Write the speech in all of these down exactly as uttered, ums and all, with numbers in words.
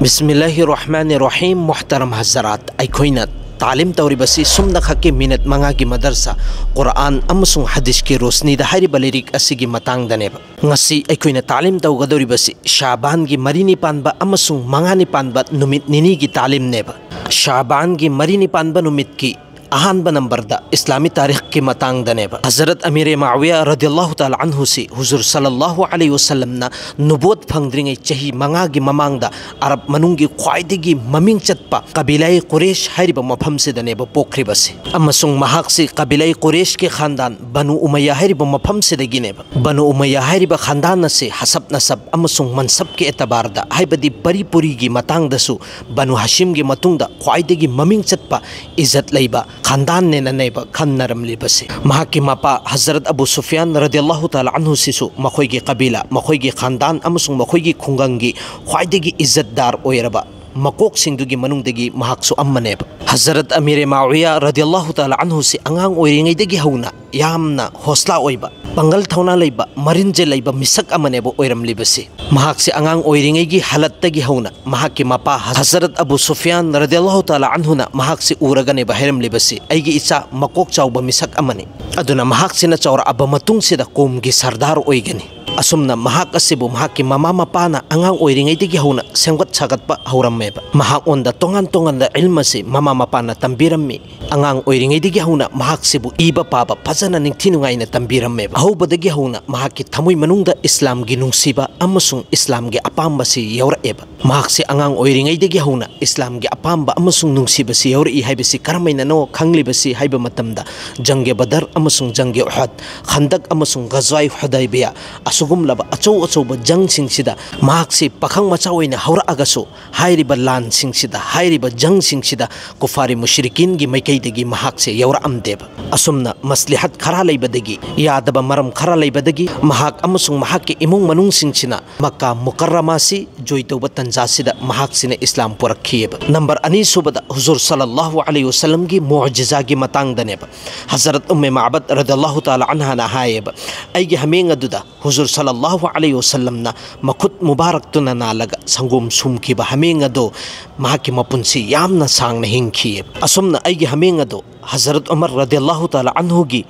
ꯕꯤꯁꯃꯤꯜꯂꯥꯍꯤꯔ ꯔꯍꯃꯥꯅꯤꯔ ꯔꯍꯤꯝ꯫ ꯃꯨꯍꯇꯔꯝ ꯍꯖꯔꯥꯠ, ꯑꯩꯈꯣꯏꯅ ꯇꯥꯂꯤꯝ ꯇꯧꯔꯤꯕꯁꯤ ꯁꯨꯝꯅꯈꯛꯀꯤ ꯃꯤꯅꯠ ꯃꯉꯥꯒꯤ ꯃꯗꯔꯁꯥ ꯀꯨꯔꯑꯥꯟ ꯑꯃꯁꯨꯡ ꯍꯗꯤꯁꯀꯤ ꯔꯣꯁꯅꯤꯗ ꯍꯥꯏꯔꯤꯕ ꯂꯥꯏꯔꯤꯛ ꯑꯁꯤꯒꯤ ꯃꯇꯥꯡꯗꯅꯦꯕ꯫ ꯉꯁꯤ ꯑꯩꯈꯣꯏꯅ ꯇꯥꯂꯤꯝ ꯇꯧꯒꯗꯧꯔꯤꯕꯁꯤ ꯁꯥꯕꯥꯟꯒꯤ ꯃꯔꯤꯅꯤ ꯄꯥꯟꯕ ꯑꯃꯁꯨꯡ ꯃꯉꯥꯅꯤ ꯄꯥꯟꯕ ꯅꯨꯃꯤꯠ ꯅꯤꯅꯤꯒꯤ ꯇꯥꯂꯤꯝꯅꯦꯕ꯫ ꯁꯥꯕꯥꯟꯒꯤ ꯃꯔꯤꯅꯤ ꯄꯥꯟꯕ ꯅꯨꯃꯤꯠꯀꯤ ꯑꯍꯥꯟꯕ ꯅꯝꯕꯔꯗ ꯏꯁꯂꯥꯃꯤ ꯇꯥꯔꯤꯈꯀꯤ ꯃꯇꯥꯡꯗꯅꯦꯕ꯫ ꯍꯖꯔꯠ ꯑꯃꯤꯔꯦ ꯃꯥꯋꯤꯌꯥ ꯔꯗꯤꯌꯜꯂꯥꯍꯨ ꯇꯥꯂꯥ ꯑꯟꯍꯨꯁꯤ ꯍꯨꯖꯨꯔ ꯁꯜꯂꯜꯂꯥꯍꯨ ꯑꯂꯩꯍꯤ ꯋꯁꯜꯂꯝꯅ ꯅꯨꯕꯣꯠ ꯐꯪꯗ꯭ꯔꯤꯉꯩ ꯆꯍꯤ ꯃꯉꯥꯒꯤ ꯃꯃꯥꯡꯗ ꯑꯔꯕ ꯃꯅꯨꯡꯒꯤ ꯈ꯭ꯋꯥꯏꯗꯒꯤ ꯃꯃꯤꯡ ꯆꯠꯄ ꯀꯕꯤꯂꯥꯏ ꯀꯨꯔꯦꯁ ꯍꯥꯏꯔꯤꯕ ꯃꯐꯝꯁꯤꯗꯅꯦꯕ ꯄꯣꯛꯈ꯭ꯔꯤꯕꯁꯤ꯫ ꯑꯃꯁꯨꯡ ꯃꯍꯥꯛꯁꯤ ꯀꯕꯤꯂꯥꯏ ꯀꯨꯔꯦꯁꯀꯤ ꯈꯥꯟꯗꯥꯟ ꯕꯅꯨ ꯎꯃꯩꯌꯥ ꯍꯥꯏꯔꯤꯕ ꯃꯐꯝꯁꯤꯗꯒꯤꯅꯦꯕ꯫ ꯕꯅꯨ ꯎꯃꯩꯌꯥ ꯍꯥꯏꯔꯤꯕ ꯈꯥꯟꯗꯥꯟ ꯑꯁꯤ ꯍꯁꯕ ꯅꯁꯕ ꯑꯃꯁꯨꯡ ꯃꯟꯁꯕꯀꯤ ꯑꯦꯇꯕꯥꯔꯗ, ꯍꯥꯏꯕꯗꯤ ꯄꯔꯤ ꯄꯨꯔꯤꯒꯤ ꯃꯇꯥꯡꯗꯁꯨ ꯕꯅꯨ ꯍꯥꯁꯤꯝꯒꯤ ꯃꯇꯨꯡꯗ ꯈ꯭ꯋꯥꯏꯗꯒꯤ ꯃꯃꯤꯡ ꯆꯠꯄ, ꯏꯖꯠ ꯂꯩꯕ ꯈꯥꯟꯗꯥꯟꯅꯦꯅꯅꯦꯕ ꯈꯟꯅꯔꯝꯂꯤꯕꯁꯦ꯫ ꯃꯍꯥꯛꯀꯤ ꯃꯄꯥ ꯍꯖꯔꯠ ꯑꯕꯨ ꯁꯨꯐꯤꯌꯥꯟ ꯔꯗꯤꯌꯜꯂꯥꯍꯨ ꯇꯥꯂꯥ ꯑꯟꯍꯨꯁꯤꯁꯨ ꯃꯈꯣꯏꯒꯤ ꯀꯕꯤꯂꯥ, ꯃꯈꯣꯏꯒꯤ ꯈꯥꯟꯗꯥꯟ ꯑꯃꯁꯨꯡ ꯃꯈꯣꯏꯒꯤ ꯈꯨꯡꯒꯪꯒꯤ ꯈ꯭ꯋꯥꯏꯗꯒꯤ ꯏꯖꯠꯗꯥꯔ ꯑꯣꯏꯔꯕ ꯃꯀꯣꯛꯁꯤꯡꯗꯨꯒꯤ ꯃꯅꯨꯡꯗꯒꯤ ꯃꯍꯥꯛꯁꯨ ꯑꯃꯅꯦꯕ꯫ ꯍꯖꯔꯠ ꯑꯃꯤꯔꯦ ꯃꯥꯋꯤꯌꯥ ꯔꯗꯤꯌꯜꯂꯥꯍꯨ ꯇꯥꯂꯥ ꯑꯟꯍꯨꯁꯤ ꯑꯉꯥꯡ ꯑꯣꯏꯔꯤꯉꯩꯗꯒꯤ ꯍꯧꯅ ꯌꯥꯝꯅ ꯍꯣꯁꯂꯥ ꯑꯣꯏꯕ, ꯄꯥꯡꯒꯜ ꯊꯧꯅꯥ ꯂꯩꯕ, ꯃꯔꯤꯟꯖꯦ ꯂꯩꯕ ꯃꯤꯁꯛ ꯑꯃꯅꯦꯕ ꯑꯣꯏꯔꯝꯂꯤꯕꯁꯤ꯫ ꯃꯍꯥꯛꯁꯤ ꯑꯉꯥꯡ ꯑꯣꯏꯔꯤꯉꯩꯒꯤ ꯍꯥꯂꯠꯇꯒꯤ ꯍꯧꯅ ꯃꯍꯥꯛꯀꯤ ꯃꯄꯥ ꯍꯖꯔꯠ ꯑꯕꯨ ꯁꯨꯐꯤꯌꯥꯟ ꯔꯗꯤꯌꯜꯂꯥꯍꯨ ꯇꯥꯂꯥ ꯑꯟꯍꯨꯅ ꯃꯍꯥꯛꯁꯤ ꯎꯔꯒꯅꯦꯕ ꯍꯥꯏꯔꯝꯂꯤꯕꯁꯤ, "ꯑꯩꯒꯤ ꯏꯆꯥ ꯃꯀꯣꯛ ꯆꯥꯎꯕ ꯃꯤꯁꯛ ꯑꯃꯅꯤ, ꯑꯗꯨꯅ ꯃꯍꯥꯛꯁꯤꯅ ꯆꯥꯎꯔꯛꯑꯕ ꯃꯇꯨꯡꯁꯤꯗ ꯀꯣꯝꯒꯤ ꯁꯔꯗꯥꯔ ꯑꯣꯏꯒꯅꯤ"꯫ ꯑꯁꯨꯝꯅ ꯃꯍꯥꯛ ꯑꯁꯤꯕꯨ ꯃꯍꯥꯛꯀꯤ ꯃꯃꯥ ꯃꯄꯥꯅ ꯑꯉꯥꯡ ꯑꯣꯏꯔꯤꯉꯩꯗꯒꯤ ꯍꯧꯅ ꯁꯦꯝꯒꯠ ꯁꯥꯒꯠꯄ ꯍꯧꯔꯝꯃꯦꯕ꯫ ꯃꯍꯥꯛꯉꯣꯟꯗ ꯇꯣꯉꯥꯟ ꯇꯣꯉꯥꯟꯕ ꯏꯜꯝ ꯑꯁꯤ ꯃꯃꯥ ꯃꯄꯥꯅ ꯇꯝꯕꯤꯔꯝꯃꯤ꯫ ꯑꯉꯥꯡ ꯑꯣꯏꯔꯤꯉꯩꯗꯒꯤ ꯍꯧꯅ ꯃꯍꯥꯛꯁꯤꯕꯨ ꯏꯕ ꯄꯥꯕ ꯐꯖꯅ ꯅꯤꯡꯊꯤ ꯅꯨꯡꯉꯥꯏꯅ ꯇꯝꯕꯤꯔꯝꯃꯦꯕ꯫ ꯑꯍꯧꯕꯗꯒꯤ ꯍꯧꯅ ꯃꯍꯥꯛꯀꯤ ꯊꯃꯣꯏ ꯃꯅꯨꯡꯗ ꯏꯁꯂꯥꯝꯒꯤ ꯅꯨꯡꯁꯤꯕ ꯑꯃꯁꯨꯡ ꯏꯁꯂꯥꯝꯒꯤ ꯑꯄꯥꯝꯕꯁꯤ ꯌꯥꯎꯔꯛꯑꯦꯕ꯫ ꯃꯍꯥꯛꯁꯤ ꯑꯉꯥꯡ ꯑꯣꯏꯔꯤꯉꯩꯗꯒꯤ ꯍꯧꯅ ꯏꯁꯂꯥꯝꯒꯤ ꯑꯄꯥꯝꯕ ꯑꯃꯁꯨꯡ ꯅꯨꯡꯁꯤꯕꯁꯤ ꯌꯥꯎꯔꯛꯏ ꯍꯥꯏꯕꯁꯤ ꯀꯔꯝꯍꯥꯏꯅꯅꯣ ꯈꯪꯂꯤꯕꯁꯤ ꯍꯥꯏꯕ ꯃꯇꯝꯗ, ꯖꯪꯒꯦ ꯕꯗꯔ ꯑꯃꯁꯨꯡ ꯖꯪꯒꯦ ꯎꯍꯗ, ꯈꯟꯗꯛ ꯑꯃꯁꯨꯡ ꯒꯖꯋꯥꯏ ꯍꯨꯗꯥꯏꯕꯤꯌꯥ, ꯑꯁꯤꯒꯨꯝꯂꯕ ꯑꯆꯧ ꯑꯆꯧꯕ ꯖꯪꯁꯤꯡꯁꯤꯗ ꯃꯍꯥꯛꯁꯤ ꯄꯥꯈꯪ ꯃꯆꯥ ꯑꯣꯏꯅ ꯍꯧꯔꯛꯑꯒꯁꯨ, ꯍꯥꯏꯔꯤꯕ ꯂꯥꯟꯁꯤꯡꯁꯤꯗ, ꯍꯥꯏꯔꯤꯕ ꯖꯪꯁꯤꯡꯁꯤꯗ ꯀꯨꯐꯥꯔꯤ ꯃꯨꯁ꯭ꯔꯤꯀꯤꯟꯒꯤ ꯃꯥꯏꯀꯩꯗ ꯃꯍꯥꯛꯁꯦ ꯌꯧꯔꯛꯑꯝꯗꯦꯕ꯫ ꯑꯁꯨꯝꯅ ꯃꯁꯂꯤꯍꯠ ꯈꯔ ꯂꯩꯕꯗꯒꯤ, ꯌꯥꯗꯕ ꯃꯔꯝ ꯈꯔ ꯂꯩꯕꯗꯒꯤ, ꯃꯍꯥꯛ ꯑꯃꯁꯨꯡ ꯃꯍꯥꯛꯀꯤ ꯏꯃꯨꯡ ꯃꯅꯨꯡꯁꯤꯡꯁꯤꯅ ꯃꯛꯀꯥ ꯃꯨꯀꯔꯔꯃꯥꯁꯤ ꯖꯣꯏ ꯇꯧꯕ ꯇꯟꯖꯥꯁꯤꯗ ꯃꯍꯥꯛꯁꯤꯅ ꯏꯁꯂꯥꯝ ꯄꯨꯔꯛꯈꯤꯑꯕ꯫ ꯅꯝꯕꯔ ꯑꯅꯤ ꯁꯨꯕꯗ ꯍꯨꯖꯨꯔ ꯁꯜꯂꯜꯂꯥꯍꯨ ꯑꯂꯩꯍꯤ ꯋꯁꯜꯂꯝꯒꯤ ꯃꯨꯑꯖꯤꯖꯥꯒꯤ ꯃꯇꯥꯡꯗꯅꯦꯕ꯫ ꯍꯖꯔꯠ ꯎꯝꯃꯦ ꯃꯥꯕꯗ ꯔꯗꯤꯌꯜꯂꯥꯍꯨ ꯇꯥꯂꯥ ꯑꯟꯍꯥꯅ ꯍꯥꯏꯌꯦꯕ, "ꯑꯩꯒꯤ ꯍꯥꯃꯦꯡ ꯑꯗꯨꯗ ꯍꯨꯖꯨꯔ ꯁꯜꯂꯜꯂꯥꯍꯨ ꯑꯂꯩꯍꯤ ꯋꯁꯜꯂꯝꯅ ꯃꯈꯨꯠ ꯃꯨꯕꯥꯔꯛꯇꯨꯅ ꯅꯥꯜꯂꯒ ꯁꯪꯒꯣꯝ ꯁꯨꯝꯈꯤꯕ ꯍꯥꯃꯦꯡ ꯑꯗꯣ ꯃꯍꯥꯛꯀꯤ ꯃꯄꯨꯟꯁꯤ ꯌꯥꯝꯅ ꯁꯥꯡꯅ ꯍꯤꯡꯈꯤꯑꯕ꯫ ꯑꯁꯨꯝꯅ ꯑꯩꯒꯤ ꯍꯥꯃꯦꯡ ꯑꯗꯣ ꯍꯖꯔꯠ ꯎꯃꯔ ꯔꯗꯤꯌꯜꯂꯥꯍꯨ ꯇꯥꯂꯥ ꯑꯟꯍꯨꯒꯤ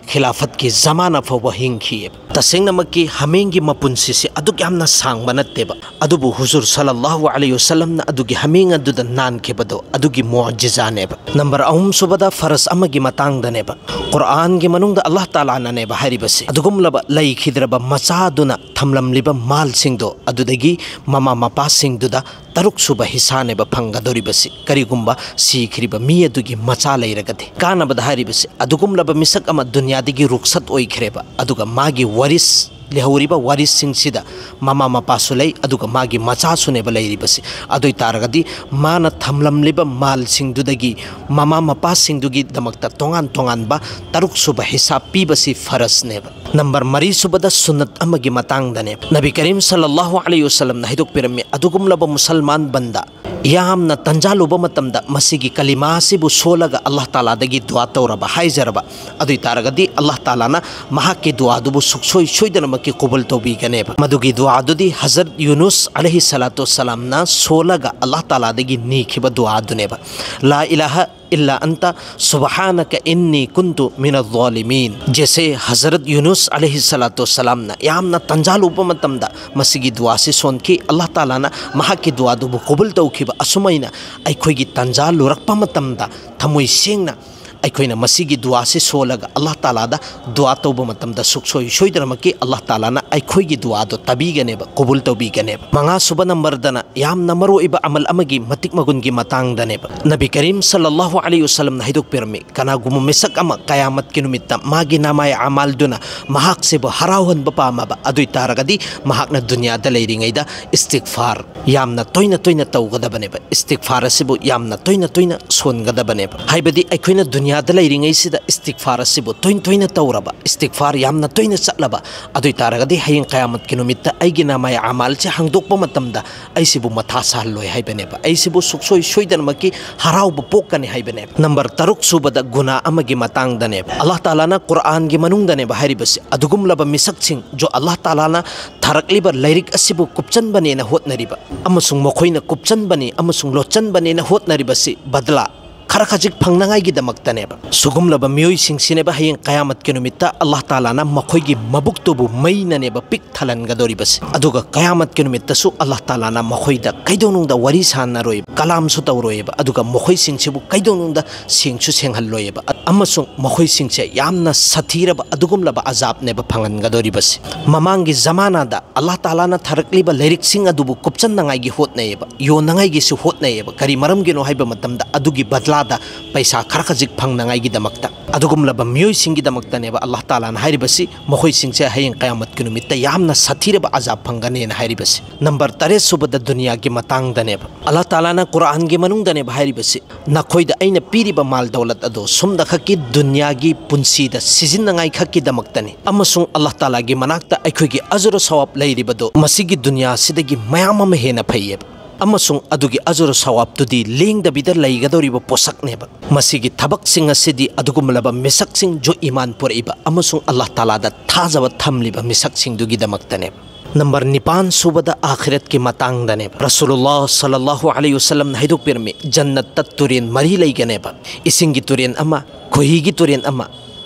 ꯈꯤꯂꯥꯐꯠꯀꯤ ꯖꯃꯥꯅ ꯐꯥꯎꯕ ꯍꯤꯡꯈꯤꯑꯕ"꯫ ꯇꯁꯦꯡꯅꯃꯛꯀꯤ ꯍꯥꯃꯦꯡꯒꯤ ꯃꯄꯨꯟꯁꯤꯁꯤ ꯑꯗꯨꯛ ꯌꯥꯝꯅ ꯁꯥꯡꯕ ꯅꯠꯇꯦꯕ, ꯑꯗꯨꯕꯨ ꯍꯨꯖꯨꯔ ꯁꯜꯂꯜꯂꯥꯍꯨ ꯑꯂꯩꯍꯤ ꯋꯁꯜꯂꯝꯅ ꯑꯗꯨꯒꯤ ꯍꯥꯃꯦꯡ ꯑꯗꯨꯗ ꯅꯥꯟꯈꯤꯕꯗꯣ ꯑꯗꯨꯒꯤ ꯃꯨꯑꯖꯤꯖꯥꯅꯦꯕ꯫ ꯅꯝꯕꯔ ꯑꯍꯨꯝ ꯁꯨꯕꯗ ꯐꯔꯖ ꯑꯃꯒꯤ ꯃꯇꯥꯡꯗꯅꯦꯕ꯫ ꯀꯨꯔꯥꯟꯒꯤ ꯃꯅꯨꯡꯗ ꯑꯜꯂꯥꯍ ꯇꯥꯂꯥꯅꯅꯦꯕ ꯍꯥꯏꯔꯤꯕꯁꯤ, ꯑꯗꯨꯒꯨꯝꯂꯕ ꯂꯩꯈꯤꯗ꯭ꯔꯕ ꯃꯆꯥꯗꯨꯅ ꯊꯝꯂꯝꯂꯤꯕ ꯃꯥꯜꯁꯤꯡꯗꯣ ꯑꯗꯨꯗꯒꯤ ꯃꯃꯥ ꯃꯄꯥꯁꯤꯡꯗꯨꯗ ꯇꯔꯨꯛ ꯁꯨꯕ ꯍꯤꯁꯥꯅꯦꯕ ꯐꯪꯒꯗꯧꯔꯤꯕꯁꯤ, ꯀꯔꯤꯒꯨꯝꯕ ꯁꯤꯈ꯭ꯔꯤꯕ ꯃꯤ ꯑꯗꯨꯒꯤ ꯃꯆꯥ ꯂꯩꯔꯒꯗꯤ꯫ ꯀꯥꯟꯅꯕꯗ ꯍꯥꯏꯔꯤꯕꯁꯤ, ꯑꯗꯨꯒꯨꯝꯂꯕ ꯃꯤꯁꯛ ꯑꯃ ꯗꯨꯅꯤꯌꯥꯗꯒꯤ ꯔꯨꯛꯁꯠ ꯑꯣꯏꯈ꯭ꯔꯦꯕ, ꯑꯗꯨꯒ ꯃꯥꯒꯤ ꯋꯥꯔꯤꯁ, ꯂꯩꯍꯧꯔꯤꯕ ꯋꯥꯔꯤꯁꯁꯤꯡꯁꯤꯗ ꯃꯃꯥ ꯃꯄꯥꯁꯨ ꯂꯩ, ꯑꯗꯨꯒ ꯃꯥꯒꯤ ꯃꯆꯥꯁꯨꯅꯦꯕ ꯂꯩꯔꯤꯕꯁꯤ꯫ ꯑꯗꯨ ꯑꯣꯏ ꯇꯥꯔꯒꯗꯤ ꯃꯥꯅ ꯊꯝꯂꯝꯂꯤꯕ ꯃꯥꯜꯁꯤꯡꯗꯨꯗꯒꯤ ꯃꯃꯥ ꯃꯄꯥꯁꯤꯡꯗꯨꯒꯤꯗꯃꯛꯇ ꯇꯣꯉꯥꯟ ꯇꯣꯉꯥꯟꯕ ꯇꯔꯨꯛ ꯁꯨꯕ ꯍꯤꯁꯥꯕ ꯄꯤꯕꯁꯤ ꯐꯔꯖꯅꯦꯕ꯫ ꯅꯝꯕꯔ ꯃꯔꯤ ꯁꯨꯕꯗ ꯁꯨꯟꯅꯠ ꯑꯃꯒꯤ ꯃꯇꯥꯡꯗꯅꯦꯕ꯫ ꯅꯕꯤ ꯀꯔꯤꯝ ꯁꯜꯂꯜꯂꯥꯍꯨ ꯑꯂꯩꯍꯤ ꯋꯁꯜꯂꯝꯅ ꯍꯥꯏꯗꯣꯛꯄꯤꯔꯝꯃꯤ, ꯑꯗꯨꯒꯨꯝꯂꯕ ꯃꯨꯁꯜꯃꯥꯟ ꯕꯟꯗ ꯌꯥꯝꯅ ꯇꯟꯖꯥꯂꯨꯕ ꯃꯇꯝꯗ ꯃꯁꯤꯒꯤ ꯀꯂꯤꯃꯥ ꯑꯁꯤꯕꯨ ꯁꯣꯜꯂꯒ ꯑꯜꯂꯥꯍ ꯇꯥꯂꯥꯗꯒꯤ ꯗꯨꯋꯥ ꯇꯧꯔꯕ, ꯍꯥꯏꯖꯔꯕ, ꯑꯗꯨ ꯑꯣꯏ ꯇꯥꯔꯒꯗꯤ ꯑꯜꯂꯥꯍ ꯇꯥꯂꯥꯅ ꯃꯍꯥꯛꯀꯤ ꯗꯨꯋꯥꯗꯨꯕꯨ ꯁꯨꯛꯁꯣꯏ ꯁꯣꯏꯗꯅꯃꯛꯀꯤ ꯀꯕꯨꯜ ꯇꯧꯕꯤꯒꯅꯦꯕ꯫ ꯃꯗꯨꯒꯤ ꯗꯨꯋꯥꯗꯨꯗꯤ ꯍꯖꯔꯠ ꯌꯨꯅꯨꯁ ꯑꯂꯩꯍꯤ ꯁꯂꯥꯇꯨ ꯋꯁꯂꯥꯝꯅ ꯁꯣꯜꯂꯒ ꯑꯜꯂꯥꯍ ꯇꯥꯂꯥꯗꯒꯤ ꯅꯤꯈꯤꯕ ꯗꯨꯋꯥꯗꯨꯅꯦꯕ꯫ "ꯂꯥ ꯏꯂꯥꯍ ꯏꯜꯂꯥ ꯑꯟꯇ ꯁꯨꯕꯍꯥꯅꯀ ꯏꯟꯅꯤ ꯀꯨꯟꯇꯨ ꯃꯤꯅ ꯖꯥꯂꯤꯃꯤꯟ"꯫ ꯖꯦꯁꯦ ꯍꯖꯔꯠ ꯌꯨꯅꯨꯁ ꯑꯂꯩꯍꯤ ꯁꯂꯥꯇꯨ ꯋꯁꯂꯥꯝꯅ ꯌꯥꯝꯅ ꯇꯟꯖꯥꯂꯨꯕ ꯃꯇꯝꯗ ꯃꯁꯤꯒꯤ ꯗꯨꯋꯥꯁꯤ ꯁꯣꯟꯈꯤ꯫ ꯑꯜꯂꯥꯍ ꯇꯥꯂꯥꯅ ꯃꯍꯥꯛꯀꯤ ꯗꯨꯋꯥꯗꯨꯕꯨ ꯀꯕꯨꯜ ꯇꯧꯈꯤꯕ ꯑꯁꯨꯃꯥꯏꯅ ꯑꯩꯈꯣꯏꯒꯤ ꯇꯟꯖꯥ ꯂꯨꯔꯛꯄ ꯃꯇꯝꯗ ꯊꯃꯣꯏ ꯁꯦꯡꯅ ꯑꯩꯈꯣꯏꯅ ꯃꯁꯤꯒꯤ ꯗꯨꯋꯥꯁꯤ ꯁꯣꯜꯂꯒ ꯑꯜꯂꯥꯍ ꯇꯥꯂꯥꯗ ꯗꯨꯋꯥ ꯇꯧꯕ ꯃꯇꯝꯗ ꯁꯨꯛꯁꯣꯏ ꯁꯣꯏꯗꯅꯃꯛꯀꯤ ꯑꯜꯂꯥꯍ ꯇꯥꯂꯥꯅ ꯑꯩꯈꯣꯏꯒꯤ ꯗꯨꯋꯥꯗꯣ ꯇꯥꯕꯤꯒꯅꯦꯕ, ꯀꯕꯨꯜ ꯇꯧꯕꯤꯒꯅꯦꯕ꯫ ꯃꯉꯥ ꯁꯨꯕ ꯅꯝꯕꯔꯗꯅ ꯌꯥꯝꯅ ꯃꯔꯨ ꯑꯣꯏꯕ ꯑꯃꯜ ꯑꯃꯒꯤ ꯃꯇꯤꯛ ꯃꯒꯨꯟꯒꯤ ꯃꯇꯥꯡꯗꯅꯦꯕ꯫ ꯅꯕꯤ ꯀꯔꯤꯝ ꯁꯜꯂꯜꯂꯥꯍꯨ ꯑꯂꯩꯍꯤ ꯋꯁꯜꯂꯝꯅ ꯍꯥꯏꯗꯣꯛꯄꯤꯔꯝꯃꯤ, ꯀꯅꯥꯒꯨꯝꯕ ꯃꯤꯁꯛ ꯑꯃ ꯀꯌꯥꯃꯠꯀꯤ ꯅꯨꯃꯤꯠꯇ ꯃꯥꯒꯤ ꯅꯃꯥꯏ ꯑꯃꯥꯜꯗꯨꯅ ꯃꯍꯥꯛꯁꯤꯕꯨ ꯍꯔꯥꯎꯍꯟꯕ ꯄꯥꯝꯃꯕ ꯑꯗꯨ ꯑꯣꯏ ꯇꯥꯔꯒꯗꯤ ꯃꯍꯥꯛꯅ ꯗꯨꯅꯤꯌꯥꯗ ꯂꯩꯔꯤꯉꯩꯗ ꯏꯁꯇꯤꯒꯐꯥꯔ ꯌꯥꯝꯅ ꯇꯣꯏꯅ ꯇꯣꯏꯅ ꯇꯧꯒꯗꯕꯅꯦꯕ꯫ ꯏꯁꯇꯤꯒꯐꯥꯔ ꯑꯁꯤꯕꯨ ꯌꯥꯝꯅ ꯇꯣꯏꯅ ꯇꯣꯏꯅ ꯁꯣꯟꯒꯗꯕꯅꯦꯕ꯫ ꯍꯥꯏꯕꯗꯤ ꯑꯩꯈꯣꯏꯅ ꯗꯨꯅꯤꯌꯥꯗ ꯂꯩꯔꯤꯉꯩꯁꯤꯗ ꯏꯁꯇꯤꯒꯐꯥꯔ ꯑꯁꯤꯕꯨ ꯇꯣꯏꯅ ꯇꯣꯏꯅ ꯇꯧꯔꯕ, ꯏꯁꯇꯤꯒꯐꯥꯔ ꯌꯥꯝꯅ ꯇꯣꯏꯅ ꯆꯠꯂꯕ ꯑꯗꯨ ꯑꯣꯏ ꯇꯥꯔꯒꯗꯤ ꯍꯌꯦꯡ ꯀꯌꯥꯃꯠꯀꯤ ꯅꯨꯃꯤꯠꯇ ꯑꯩꯒꯤ ꯅꯃꯥꯏ ꯑꯃꯥꯜꯁꯦ ꯍꯥꯡꯗꯣꯛꯄ ꯃꯇꯝꯗ ꯑꯩꯁꯤꯕꯨ ꯃꯊꯥ ꯁꯥꯍꯜꯂꯣꯏ ꯍꯥꯏꯕꯅꯦꯕ꯫ ꯑꯩꯁꯤꯕꯨ ꯁꯨꯛꯁꯣꯏ ꯁꯣꯏꯗꯅꯃꯛꯀꯤ ꯍꯔꯥꯎꯕ ꯄꯣꯛꯀꯅꯤ ꯍꯥꯏꯕꯅꯦꯕ꯫ ꯅꯝꯕꯔ ꯇꯔꯨꯛ ꯁꯨꯕꯗ ꯒꯨꯅꯥ ꯑꯃꯒꯤ ꯃꯇꯥꯡꯗꯅꯦꯕ꯫ ꯑꯜꯂꯥꯍ ꯇꯥꯂꯥꯅ ꯀꯨꯔꯥꯟꯒꯤ ꯃꯅꯨꯡꯗꯅꯦꯕ ꯍꯥꯏꯔꯤꯕꯁꯤ, ꯑꯗꯨꯒꯨꯝꯂꯕ ꯃꯤꯁꯛꯁꯤꯡ ꯖꯣ ꯑꯜꯂꯥꯍ ꯇꯥꯂꯥꯅ ꯊꯥꯔꯛꯂꯤꯕ ꯂꯥꯏꯔꯤꯛ ꯑꯁꯤꯕꯨ ꯀꯨꯞꯆꯟꯕꯅꯦꯅ ꯍꯣꯠꯅꯔꯤꯕ ꯑꯃꯁꯨꯡ ꯃꯈꯣꯏꯅ ꯀꯨꯞꯆꯟꯕꯅꯤ ꯑꯃꯁꯨꯡ ꯂꯣꯠꯆꯟꯕꯅꯦꯅ ꯍꯣꯠꯅꯔꯤꯕꯁꯤ ꯕꯗꯂꯥ ꯈꯔ ꯈꯖꯤꯛ ꯐꯪꯅꯉꯥꯏꯒꯤꯗꯃꯛꯇꯅꯦꯕ꯫ ꯁꯨꯒꯨꯝꯂꯕ ꯃꯤꯑꯣꯏꯁꯤꯡꯁꯤꯅꯦꯕ ꯍꯌꯦꯡ ꯀꯌꯥꯃꯠꯀꯤ ꯅꯨꯃꯤꯠꯇ ꯑꯜꯂꯥꯍ ꯇꯥꯂꯥꯅ ꯃꯈꯣꯏꯒꯤ ꯃꯕꯨꯛꯇꯨꯕꯨ ꯃꯩꯅꯅꯦꯕ ꯄꯤꯛ ꯊꯜꯍꯟꯒꯗꯧꯔꯤꯕꯁꯦ꯫ ꯑꯗꯨꯒ ꯀꯌꯥꯃꯠꯀꯤ ꯅꯨꯃꯤꯠꯇꯁꯨ ꯑꯜꯂꯥꯍ ꯇꯥꯂꯥꯅ ꯃꯈꯣꯏꯗ ꯀꯩꯗꯧꯅꯨꯡꯗ ꯋꯥꯔꯤ ꯁꯥꯟꯅꯔꯣꯏꯕ, ꯀꯂꯥꯝꯁꯨ ꯇꯧꯔꯣꯏꯕ, ꯑꯗꯨꯒ ꯃꯈꯣꯏꯁꯤꯡꯁꯤꯕꯨ ꯀꯩꯗꯧꯅꯨꯡꯗ ꯁꯦꯡꯁꯨ ꯁꯦꯡꯍꯜꯂꯣꯏꯕ, ꯑꯃꯁꯨꯡ ꯃꯈꯣꯏꯁꯤꯡꯁꯦ ꯌꯥꯝꯅ ꯁꯥꯊꯤꯔꯕ ꯑꯗꯨꯒꯨꯝꯂꯕ ꯑꯖꯥꯕꯅꯦꯕ ꯐꯪꯍꯟꯒꯗꯧꯔꯤꯕꯁꯦ꯫ ꯃꯃꯥꯡꯒꯤ ꯖꯃꯥꯅꯥꯗ ꯑꯜꯂꯥꯍ ꯇꯥꯂꯥꯅ ꯊꯥꯔꯛꯂꯤꯕ ꯂꯥꯏꯔꯤꯛꯁꯤꯡ ꯑꯗꯨꯕꯨ ꯀꯨꯞꯆꯟꯅꯉꯥꯏꯒꯤ ꯍꯣꯠꯅꯩꯌꯦꯕ, ꯌꯣꯟꯅꯉꯥꯏꯒꯤꯁꯨ ꯍꯣꯠꯅꯩꯌꯦꯕ꯫ ꯀꯔꯤ ꯃꯔꯝꯒꯤꯅꯣ ꯍꯥꯏꯕ ꯃꯇꯝꯗ ꯑꯗꯨꯒꯤ ꯕꯗꯂꯥꯗ ꯄꯩꯁꯥ ꯈꯔ ꯈꯖꯤꯛ ꯐꯪꯅꯉꯥꯏꯒꯤꯗꯃꯛꯇ꯫ ꯑꯗꯨꯒꯨꯝꯂꯕ ꯃꯤꯑꯣꯏꯁꯤꯡꯒꯤꯗꯃꯛꯇꯅꯦꯕ ꯑꯜꯂꯥꯍ ꯇꯥꯂꯥꯅ ꯍꯥꯏꯔꯤꯕꯁꯤ, ꯃꯈꯣꯏꯁꯤꯡꯁꯦ ꯍꯌꯦꯡ ꯀꯌꯥꯃꯠꯀꯤ ꯅꯨꯃꯤꯠꯇ ꯌꯥꯝꯅ ꯁꯥꯊꯤꯔꯕ ꯑꯖꯥꯕ ꯐꯪꯒꯅꯦꯅ ꯍꯥꯏꯔꯤꯕꯁꯤ꯫ ꯅꯝꯕꯔ ꯇꯔꯦꯠ ꯁꯨꯕꯗ ꯗꯨꯅꯤꯌꯥꯒꯤ ꯃꯇꯥꯡꯗꯅꯦꯕ꯫ ꯑꯜꯂꯥꯍ ꯇꯥꯂꯥꯅ ꯀꯨꯔꯥꯟꯒꯤ ꯃꯅꯨꯡꯗꯅꯦꯕ ꯍꯥꯏꯔꯤꯕꯁꯤ, ꯅꯈꯣꯏꯗ ꯑꯩꯅ ꯄꯤꯔꯤꯕ ꯃꯥꯜ ꯗꯧꯂꯠ ꯑꯗꯣ ꯁꯨꯝꯗ ꯈꯛꯀꯤ ꯗꯨꯅꯤꯌꯥꯒꯤ ꯄꯨꯟꯁꯤꯗ ꯁꯤꯖꯤꯟꯅꯉꯥꯏ ꯈꯛꯀꯤꯗꯃꯛꯇꯅꯤ, ꯑꯃꯁꯨꯡ ꯑꯜꯂꯥꯍ ꯇꯥꯂꯥꯒꯤ ꯃꯅꯥꯛꯇ ꯑꯩꯈꯣꯏꯒꯤ ꯑꯖꯔ ꯁꯋꯥꯕ ꯂꯩꯔꯤꯕꯗꯣ ꯃꯁꯤꯒꯤ ꯗꯨꯅꯤꯌꯥꯁꯤꯗꯒꯤ ꯃꯌꯥꯝ ꯑꯃ ꯍꯦꯟꯅ ꯐꯩꯌꯦꯕ꯫ ꯑꯃꯁꯨꯡ ꯑꯗꯨꯒꯤ ꯑꯖꯔ ꯁꯋꯥꯕꯇꯨꯗꯤ ꯂꯦꯡꯗꯕꯤꯗ ꯂꯩꯒꯗꯧꯔꯤꯕ ꯄꯣꯠꯁꯛꯅꯦꯕ꯫ ꯃꯁꯤꯒꯤ ꯊꯕꯛꯁꯤꯡ ꯑꯁꯤꯗꯤ ꯑꯗꯨꯒꯨꯝꯂꯕ ꯃꯤꯁꯛꯁꯤꯡ ꯖꯣ ꯏꯃꯥꯟ ꯄꯨꯔꯛꯏꯕ ꯑꯃꯁꯨꯡ ꯑꯜꯂꯥꯍ ꯇꯥꯂꯥꯗ ꯊꯥꯖꯕ ꯊꯝꯂꯤꯕ ꯃꯤꯁꯛꯁꯤꯡꯗꯨꯒꯤꯗꯃꯛꯇꯅꯦꯕ꯫ ꯅꯝꯕꯔ ꯅꯤꯄꯥꯟ ꯁꯨꯕꯗ ꯑꯥꯈꯤꯔꯠꯀꯤ ꯃꯇꯥꯡꯗꯅꯦꯕ꯫ ꯔꯁꯨꯂꯨꯜꯂꯥꯍ ꯁꯜꯂꯜꯂꯥꯍꯨ ꯑꯂꯩꯍꯤ ꯋꯁꯜꯂꯝꯅ ꯍꯥꯏꯗꯣꯛꯄꯤꯔꯝꯃꯤ, ꯖꯟꯅꯠꯇ ꯇꯨꯔꯦꯟ ꯃꯔꯤ ꯂꯩꯒꯅꯦꯕ, ꯏꯁꯤꯡꯒꯤ ꯇꯨꯔꯦꯟ ꯑꯃ, ꯈꯣꯏꯍꯤꯒꯤ ꯇꯨꯔꯦꯟ ꯑꯃ,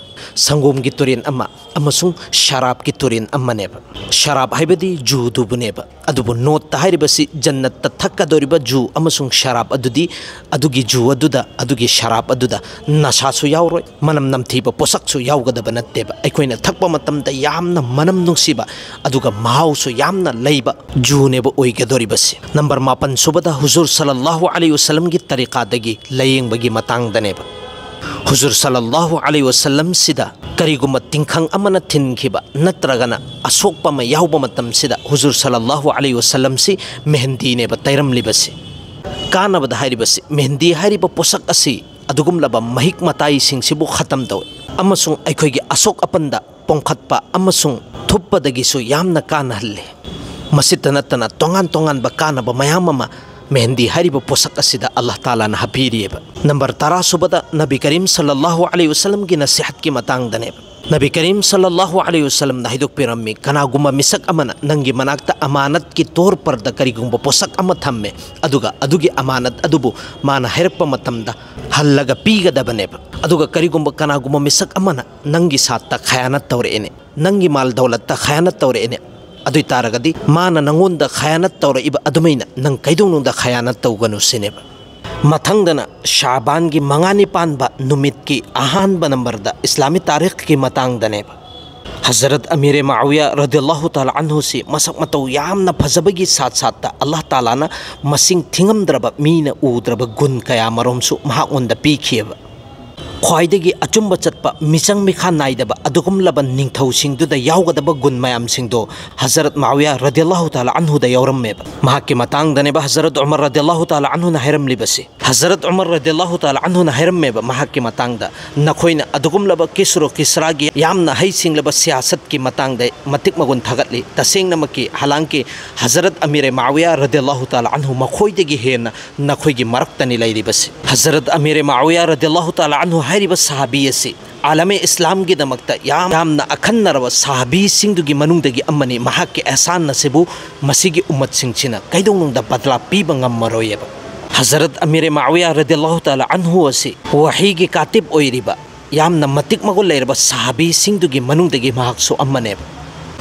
ꯁꯪꯒꯣꯝꯒꯤ ꯇꯨꯔꯦꯟ ꯑꯃ ꯑꯃꯁꯨꯡ ꯁꯔꯥꯞꯀꯤ ꯇꯨꯔꯦꯟ ꯑꯃꯅꯦꯕ꯫ ꯁꯔꯥꯞ ꯍꯥꯏꯕꯗꯤ ꯖꯨꯗꯨꯕꯨꯅꯦꯕ꯫ ꯑꯗꯨꯕꯨ ꯅꯣꯠꯇ ꯍꯥꯏꯔꯤꯕꯁꯤ ꯖꯟꯅꯠꯇ ꯊꯛꯀꯗꯧꯔꯤꯕ ꯖꯨ ꯑꯃꯁꯨꯡ ꯁꯔꯥꯞ ꯑꯗꯨꯗꯤ, ꯑꯗꯨꯒꯤ ꯖꯨ ꯑꯗꯨꯗ, ꯑꯗꯨꯒꯤ ꯁꯔꯥꯞ ꯑꯗꯨꯗ ꯅꯁꯥꯁꯨ ꯌꯥꯎꯔꯣꯏ, ꯃꯅꯝ ꯅꯝꯊꯤꯕ ꯄꯣꯠꯁꯛꯁꯨ ꯌꯥꯎꯒꯗꯕ ꯅꯠꯇꯦꯕ꯫ ꯑꯩꯈꯣꯏꯅ ꯊꯛꯄ ꯃꯇꯝꯗ ꯌꯥꯝꯅ ꯃꯅꯝ ꯅꯨꯡꯁꯤꯕ, ꯑꯗꯨꯒ ꯃꯍꯥꯎꯁꯨ ꯌꯥꯝꯅ ꯂꯩꯕ ꯖꯨꯅꯦꯕ ꯑꯣꯏꯒꯗꯧꯔꯤꯕꯁꯤ꯫ ꯅꯝꯕꯔ ꯃꯥꯄꯟ ꯁꯨꯕꯗ ꯍꯨꯖꯨꯔ ꯁꯜꯂꯜꯂꯥꯍꯨ ꯑꯂꯩꯍꯤ ꯋꯁꯜꯂꯝꯒꯤ ꯇꯔꯤꯀꯥꯗꯒꯤ ꯂꯥꯌꯦꯡꯕꯒꯤ ꯃꯇꯥꯡꯗꯅꯦꯕ꯫ ꯍꯨꯖꯨꯔ ꯁꯜꯂꯜꯂꯥꯍꯨ ꯑꯂꯩꯍꯤ ꯋꯁꯜꯂꯝꯁꯤꯗ ꯀꯔꯤꯒꯨꯝꯕ ꯇꯤꯡꯈꯪ ꯑꯃꯅ ꯊꯤꯟꯈꯤꯕ ꯅꯠꯇ꯭ꯔꯒꯅ ꯑꯁꯣꯛꯄ ꯑꯃ ꯌꯥꯎꯕ ꯃꯇꯝꯁꯤꯗ ꯍꯨꯖꯨꯔ ꯁꯜꯂꯜꯂꯥꯍꯨ ꯑꯂꯩꯍꯤ ꯋꯁꯜꯂꯝꯁꯤ ꯃꯦꯍꯟꯗꯤꯅꯦꯕ ꯇꯩꯔꯝꯂꯤꯕꯁꯤ꯫ ꯀꯥꯟꯅꯕꯗ ꯍꯥꯏꯔꯤꯕꯁꯤ, ꯃꯦꯍꯟꯗꯤ ꯍꯥꯏꯔꯤꯕ ꯄꯣꯠꯁꯛ ꯑꯁꯤ ꯑꯗꯨꯒꯨꯝꯂꯕ ꯃꯍꯤꯛ ꯃꯇꯥꯏꯁꯤꯡꯁꯤꯕꯨ ꯈꯇꯝ ꯇꯧꯏ ꯑꯃꯁꯨꯡ ꯑꯩꯈꯣꯏꯒꯤ ꯑꯁꯣꯛ ꯑꯄꯟꯗ ꯄꯣꯝꯈꯠꯄ ꯑꯃꯁꯨꯡ ꯊꯨꯞꯄꯗꯒꯤꯁꯨ ꯌꯥꯝꯅ ꯀꯥꯟꯅꯍꯜꯂꯤ꯫ ꯃꯁꯤꯇ ꯅꯠꯇꯅ ꯇꯣꯉꯥꯟ ꯇꯣꯉꯥꯟꯕ ꯀꯥꯟꯅꯕ ꯃꯌꯥꯝ ꯑꯃ ꯃꯦꯍꯟꯗꯤ ꯍꯥꯏꯔꯤꯕ ꯄꯣꯠꯁꯛ ꯑꯁꯤꯗ ꯑꯜꯂꯥꯍ ꯇꯥꯂꯥꯅ ꯍꯥꯞꯄꯤꯔꯤꯑꯕ꯫ ꯅꯝꯕꯔ ꯇꯔꯥ ꯁꯨꯕꯗ ꯅꯕꯤ ꯀꯔꯤꯝ ꯁꯜꯂꯜꯂꯥꯍꯨ ꯑꯂꯩꯍꯤ ꯋꯁꯜꯂꯝꯒꯤ ꯅꯁꯤꯍꯠꯀꯤ ꯃꯇꯥꯡꯗꯅꯦꯕ꯫ ꯅꯕꯤ ꯀꯔꯤꯝ ꯁꯜꯂꯜꯂꯥꯍꯨ ꯑꯂꯩꯍꯤ ꯋꯁꯜꯂꯝꯅ ꯍꯥꯏꯗꯣꯛꯄꯤꯔꯝꯃꯤ, ꯀꯅꯥꯒꯨꯝꯕ ꯃꯤꯁꯛ ꯑꯃꯅ ꯅꯪꯒꯤ ꯃꯅꯥꯛꯇ ꯑꯃꯥꯅꯠꯀꯤ ꯇꯣꯔ ꯄꯔꯗ ꯀꯔꯤꯒꯨꯝꯕ ꯄꯣꯠꯁꯛ ꯑꯃ ꯊꯝꯃꯦ, ꯑꯗꯨꯒ ꯑꯗꯨꯒꯤ ꯑꯃꯥꯅꯠ ꯑꯗꯨꯕꯨ ꯃꯥꯅ ꯍꯥꯏꯔꯛꯄ ꯃꯇꯝꯗ ꯍꯜꯂꯒ ꯄꯤꯒꯗꯕꯅꯦꯕ꯫ ꯑꯗꯨꯒ ꯀꯔꯤꯒꯨꯝꯕ ꯀꯅꯥꯒꯨꯝꯕ ꯃꯤꯁꯛ ꯑꯃꯅ ꯅꯪꯒꯤ ꯁꯥꯠꯇ ꯈꯌꯥꯅꯠ ꯇꯧꯔꯛꯑꯦꯅꯦ, ꯅꯪꯒꯤ ꯃꯥꯜ ꯗꯧꯂꯠꯇ ꯈꯌꯥꯅꯠ ꯇꯧꯔꯛꯑꯦꯅꯦ, ꯑꯗꯨ ꯑꯣꯏ ꯇꯥꯔꯒꯗꯤ ꯃꯥꯅ ꯅꯪꯉꯣꯟꯗ ꯈꯌꯥꯅꯠ ꯇꯧꯔꯛꯏꯕ ꯑꯗꯨꯃꯥꯏꯅ ꯅꯪ ꯀꯩꯗꯧꯅꯨꯡꯗ ꯈꯌꯥꯅꯠ ꯇꯧꯒꯅꯨ ꯁꯤꯅꯦꯕ꯫ ꯃꯊꯪꯗꯅ ꯁꯥꯕꯥꯟꯒꯤ ꯃꯉꯥꯅꯤ ꯄꯥꯟꯕ ꯅꯨꯃꯤꯠꯀꯤ ꯑꯍꯥꯟꯕ ꯅꯝꯕꯔꯗ ꯏꯁꯂꯥꯃꯤ ꯇꯥꯔꯤꯈꯀꯤ ꯃꯇꯥꯡꯗꯅꯦꯕ꯫ ꯍꯖꯔꯠ ꯑꯃꯤꯔꯦ ꯃꯥꯋꯤꯌꯥ ꯔꯗꯤꯌꯜꯂꯥꯍꯨ ꯇꯥꯂꯥ ꯑꯟꯍꯨꯁꯤ ꯃꯁꯛ ꯃꯇꯧ ꯌꯥꯝꯅ ꯐꯖꯕꯒꯤ ꯁꯥꯠ ꯁꯥꯠꯇ ꯑꯜꯂꯥꯍ ꯇꯥꯂꯥꯅ ꯃꯁꯤꯡ ꯊꯤꯉꯝꯗ꯭ꯔꯕ ꯃꯤꯅ ꯎꯗ꯭ꯔꯕ ꯒꯨꯟ ꯀꯌꯥ ꯃꯔꯣꯝꯁꯨ ꯃꯍꯥꯛꯉꯣꯟꯗ ꯄꯤꯈꯤꯑꯕ꯫ ꯈ꯭ꯋꯥꯏꯗꯒꯤ ꯑꯆꯨꯝꯕ ꯆꯠꯄ, ꯃꯤꯆꯪ ꯃꯤꯈꯥ ꯅꯥꯏꯗꯕ ꯑꯗꯨꯒꯨꯝꯂꯕ ꯅꯤꯡꯊꯧꯁꯤꯡꯗꯨꯗ ꯌꯥꯎꯒꯗꯕ ꯒꯨꯟ ꯃꯌꯥꯝꯁꯤꯡꯗꯣ ꯍꯖꯔꯠ ꯃꯥꯋꯤꯌꯥ ꯔꯗꯤꯌꯜꯂꯥꯍꯨ ꯇꯥꯂꯥ ꯑꯟꯍꯨꯗ ꯌꯥꯎꯔꯝꯃꯦꯕ꯫ ꯃꯍꯥꯛꯀꯤ ꯃꯇꯥꯡꯗꯅꯦꯕ ꯍꯖꯔꯠ ꯎꯃꯔ ꯔꯗꯤꯌꯜꯂꯥꯍꯨ ꯇꯥꯂꯥ ꯑꯟꯍꯨꯅ ꯍꯥꯏꯔꯝꯂꯤꯕꯁꯤ꯫ ꯍꯖꯔꯠ ꯎꯃꯔ ꯔꯗꯤꯌꯜꯂꯥꯍꯨ ꯇꯥꯂꯥ ꯑꯟꯍꯨꯅ ꯍꯥꯏꯔꯝꯃꯦꯕ ꯃꯍꯥꯛꯀꯤ ꯃꯇꯥꯡꯗ, ꯅꯈꯣꯏꯅ ꯑꯗꯨꯒꯨꯝꯂꯕ ꯀꯤꯁꯔꯣ ꯀꯤꯁꯔꯥꯒꯤ ꯌꯥꯝꯅ ꯍꯩꯁꯤꯡꯂꯕ ꯁꯤꯌꯥꯁꯠꯀꯤ ꯃꯇꯥꯡꯗ ꯃꯇꯤꯛ ꯃꯒꯨꯟ ꯊꯥꯒꯠꯂꯤ꯫ ꯇꯁꯦꯡꯅꯃꯛꯀꯤ ꯍꯂꯥꯡꯀꯤ ꯍꯖꯔꯠ ꯑꯃꯤꯔꯦ ꯃꯥꯋꯤꯌꯥ ꯔꯗꯤꯌꯜꯂꯥꯍꯨ ꯇꯥꯂꯥ ꯑꯟꯍꯨ ꯃꯈꯣꯏꯗꯒꯤ ꯍꯦꯟꯅ ꯅꯈꯣꯏꯒꯤ ꯃꯔꯛꯇꯅꯤ ꯂꯩꯔꯤꯕꯁꯤ꯫ ꯍꯖꯔꯠ ꯑꯃꯤꯔꯦ ꯃꯥꯋꯤꯌꯥ ꯔꯗꯤꯌꯜꯂꯥꯍꯨ ꯇꯥꯂꯥ ꯑꯟꯍꯨ ꯍꯥꯏꯔꯤꯕ ꯁꯍꯥꯕꯤ ꯑꯁꯤ ꯑꯥꯂꯃꯦ ꯏꯁꯂꯥꯝꯒꯤꯗꯃꯛꯇ ꯌꯥꯝ-, ꯌꯥꯝꯅ ꯑꯈꯟꯅꯔꯕ ꯁꯍꯥꯕꯤꯁꯤꯡꯗꯨꯒꯤ ꯃꯅꯨꯡꯗꯒꯤ ꯑꯃꯅꯤ꯫ ꯃꯍꯥꯛꯀꯤ ꯑꯦꯍꯁꯥꯟ ꯑꯁꯤꯕꯨ ꯃꯁꯤꯒꯤ ꯎꯝꯃꯠꯁꯤꯡꯁꯤꯅ ꯀꯩꯗꯧꯅꯨꯡꯗ ꯕꯗꯂꯥ ꯄꯤꯕ ꯉꯝꯃꯔꯣꯏꯑꯕ꯫ ꯍꯖꯔꯠ ꯑꯃꯤꯔꯦ ꯃꯥꯋꯤꯌꯥ ꯔꯗꯤꯌꯜꯂꯥꯍꯨ ꯇꯥꯂꯥ ꯑꯟꯍꯨ ꯑꯁꯤ ꯋꯥꯍꯤꯒꯤ ꯀꯥꯇꯤꯕ ꯑꯣꯏꯔꯤꯕ ꯌꯥꯝꯅ ꯃꯇꯤꯛ ꯃꯒꯨꯟ ꯂꯩꯔꯕ ꯁꯍꯥꯕꯤꯁꯤꯡꯗꯨꯒꯤ ꯃꯅꯨꯡꯗꯒꯤ ꯃꯍꯥꯛꯁꯨ ꯑꯃꯅꯦꯕ꯫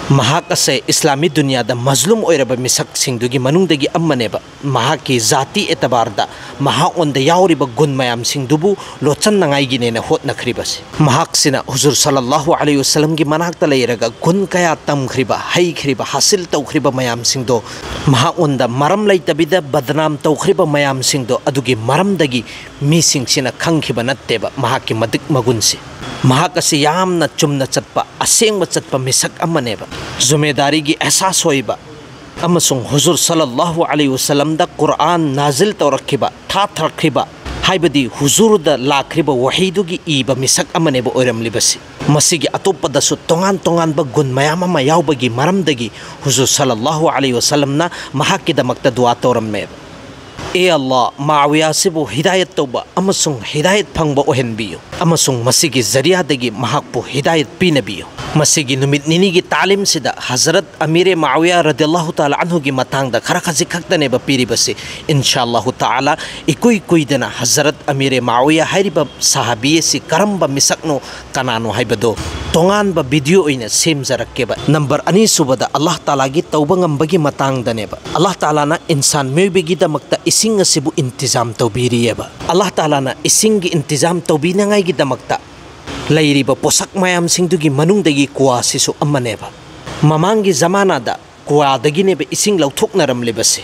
ꯃꯍꯥꯛ ꯑꯁꯦ ꯏꯁꯂꯥꯃꯤ ꯗꯨꯅꯤꯌꯥꯗ ꯃꯖꯂꯨꯝ ꯑꯣꯏꯔꯕ ꯃꯤꯁꯛꯁꯤꯡꯗꯨꯒꯤ ꯃꯅꯨꯡꯗꯒꯤ ꯑꯃꯅꯦꯕ꯫ ꯃꯍꯥꯛꯀꯤ ꯖꯥꯇꯤ ꯑꯦꯇꯕꯥꯔꯗ ꯃꯍꯥꯛꯉꯣꯟꯗ ꯌꯥꯎꯔꯤꯕ ꯒꯨꯟ ꯃꯌꯥꯝꯁꯤꯡꯗꯨꯕꯨ ꯂꯣꯠꯁꯟꯅꯉꯥꯏꯒꯤꯅꯦꯅ ꯍꯣꯠꯅꯈ꯭ꯔꯤꯕꯁꯦ꯫ ꯃꯍꯥꯛꯁꯤꯅ ꯍꯨꯖꯨꯔ ꯁꯜꯂꯜꯂꯥꯍꯨ ꯑꯂꯩꯍꯤ ꯋꯁꯜꯂꯝꯒꯤ ꯃꯅꯥꯛꯇ ꯂꯩꯔꯒ ꯒꯨꯟ ꯀꯌꯥ ꯇꯝꯈ꯭ꯔꯤꯕ, ꯍꯩꯈ꯭ꯔꯤꯕ, ꯍꯥꯁꯤꯜ ꯇꯧꯈ꯭ꯔꯤꯕ ꯃꯌꯥꯝꯁꯤꯡꯗꯣ, ꯃꯍꯥꯛꯉꯣꯟꯗ ꯃꯔꯝ ꯂꯩꯇꯕꯤꯗ ꯕꯗꯅꯥꯝ ꯇꯧꯈ꯭ꯔꯤꯕ ꯃꯌꯥꯝꯁꯤꯡꯗꯣ, ꯑꯗꯨꯒꯤ ꯃꯔꯝꯗꯒꯤ ꯃꯤꯁꯤꯡꯁꯤꯅ ꯈꯪꯈꯤꯕ ꯅꯠꯇꯦꯕ ꯃꯍꯥꯛꯀꯤ ꯃꯇꯤꯛ ꯃꯒꯨꯟꯁꯦ꯫ ꯃꯍꯥꯛ ꯑꯁꯤ ꯌꯥꯝꯅ ꯆꯨꯝꯅ ꯆꯠꯄ, ꯑꯁꯦꯡꯕ ꯆꯠꯄ ꯃꯤꯁꯛ ꯑꯃꯅꯦꯕ꯫ ꯖꯨꯃꯦꯗꯥꯔꯤꯒꯤ ꯑꯦꯍꯁꯥꯁ ꯑꯣꯏꯕ ꯑꯃꯁꯨꯡ ꯍꯨꯖꯨꯔ ꯁꯜꯂꯜꯂꯥꯍꯨ ꯑꯂꯩꯍꯤ ꯋꯁꯜꯂꯝꯗ ꯀꯨꯔꯑꯥꯟ ꯅꯥꯖꯤꯜ ꯇꯧꯔꯛꯈꯤꯕ, ꯊꯥꯊꯔꯛꯈꯤꯕ, ꯍꯥꯏꯕꯗꯤ ꯍꯨꯖꯨꯔꯗ ꯂꯥꯛꯈ꯭ꯔꯤꯕ ꯋꯥꯍꯩꯗꯨꯒꯤ ꯏꯕ ꯃꯤꯁꯛ ꯑꯃꯅꯦꯕ ꯑꯣꯏꯔꯝꯂꯤꯕꯁꯤ꯫ ꯃꯁꯤꯒꯤ ꯑꯇꯣꯞꯄꯗꯁꯨ ꯇꯣꯉꯥꯟ ꯇꯣꯉꯥꯟꯕ ꯒꯨꯟ ꯃꯌꯥꯝ ꯑꯃ ꯌꯥꯎꯕꯒꯤ ꯃꯔꯝꯗꯒꯤ ꯍꯨꯖꯨꯔ ꯁꯜꯂꯜꯂꯥꯍꯨ ꯑꯂꯩꯍꯤ ꯋꯁꯜꯂꯝꯅ ꯃꯍꯥꯛꯀꯤꯗꯃꯛꯇ ꯗꯨꯋꯥ ꯇꯧꯔꯝꯃꯦꯕ꯫ ꯑꯦ ꯑꯜꯂꯥ, ꯃꯥꯋꯤꯌꯥꯁꯤꯕꯨ ꯍꯤꯗꯥꯌꯠ ꯇꯧꯕ ꯑꯃꯁꯨꯡ ꯍꯤꯗꯥꯌꯠ ꯐꯪꯕ ꯑꯣꯏꯍꯟꯕꯤꯌꯨ, ꯑꯃꯁꯨꯡ ꯃꯁꯤꯒꯤ ꯖꯔꯤꯌꯥꯗꯒꯤ ꯃꯍꯥꯛꯄꯨ ꯍꯤꯗꯥꯌꯠ ꯄꯤꯅꯕꯤꯌꯨ꯫ ꯃꯁꯤꯒꯤ ꯅꯨꯃꯤꯠ ꯅꯤꯅꯤꯒꯤ ꯇꯥꯂꯤꯝꯁꯤꯗ ꯍꯖꯔꯠ ꯑꯃꯤꯔꯦ ꯃꯥꯋꯤꯌꯥ ꯔꯗꯤꯌꯜꯂꯥꯍꯨ ꯇꯥꯂꯥ ꯑꯟꯍꯨꯒꯤ ꯃꯇꯥꯡꯗ ꯈꯔ ꯈꯖꯤꯛ ꯈꯛꯇꯅꯦꯕ ꯄꯤꯔꯤꯕꯁꯤ꯫ ꯏꯟꯁꯥ ꯑꯜꯂꯥꯍꯨ ꯇꯥꯂꯥ, ꯏꯀꯨꯏ ꯀꯨꯏꯗꯅ ꯍꯖꯔꯠ ꯑꯃꯤꯔꯦ ꯃꯥꯋꯤꯌꯥ ꯍꯥꯏꯔꯤꯕ ꯁꯍꯥꯕꯤ ꯑꯁꯤ ꯀꯔꯝꯕ ꯃꯤꯁꯛꯅꯣ, ꯀꯅꯥꯅꯣ ꯍꯥꯏꯕꯗꯣ ꯇꯣꯉꯥꯟꯕ ꯚꯤꯗꯤꯑꯣ ꯑꯣꯏꯅ ꯁꯦꯝꯖꯔꯛꯀꯦꯕ꯫ ꯅꯝꯕꯔ ꯑꯅꯤ ꯁꯨꯕꯗ ꯑꯜꯂꯥꯍ ꯇꯥꯂꯥꯒꯤ ꯇꯧꯕ ꯉꯝꯕꯒꯤ ꯃꯇꯥꯡꯗꯅꯦꯕ꯫ ꯑꯜꯂꯥꯍ ꯇꯥꯂꯥꯅ ꯏꯟꯁꯥꯟ ꯃꯤꯑꯣꯏꯕꯒꯤꯗꯃꯛꯇ ꯏꯁꯤꯡ ꯑꯁꯤꯕꯨ ꯏꯟꯇꯤꯖꯥꯝ ꯇꯧꯕꯤꯔꯤꯑꯕ꯫ ꯑꯜꯂꯥꯍ ꯇꯥꯂꯥꯅ ꯏꯁꯤꯡꯒꯤ ꯏꯟꯇꯤꯖꯥꯝ ꯇꯧꯕꯤꯅꯉꯥꯏꯒꯤꯗꯃꯛꯇ ꯂꯩꯔꯤꯕ ꯄꯣꯠꯁꯛ ꯃꯌꯥꯝꯁꯤꯡꯗꯨꯒꯤ ꯃꯅꯨꯡꯗꯒꯤ ꯀꯨꯋꯥꯁꯤꯁꯨ ꯑꯃꯅꯦꯕ꯫ ꯃꯃꯥꯡꯒꯤ ꯖꯃꯥꯅꯥꯗ ꯀꯨꯋꯥꯗꯒꯤꯅꯦꯕ ꯏꯁꯤꯡ ꯂꯧꯊꯣꯛꯅꯔꯝꯂꯤꯕꯁꯦ꯫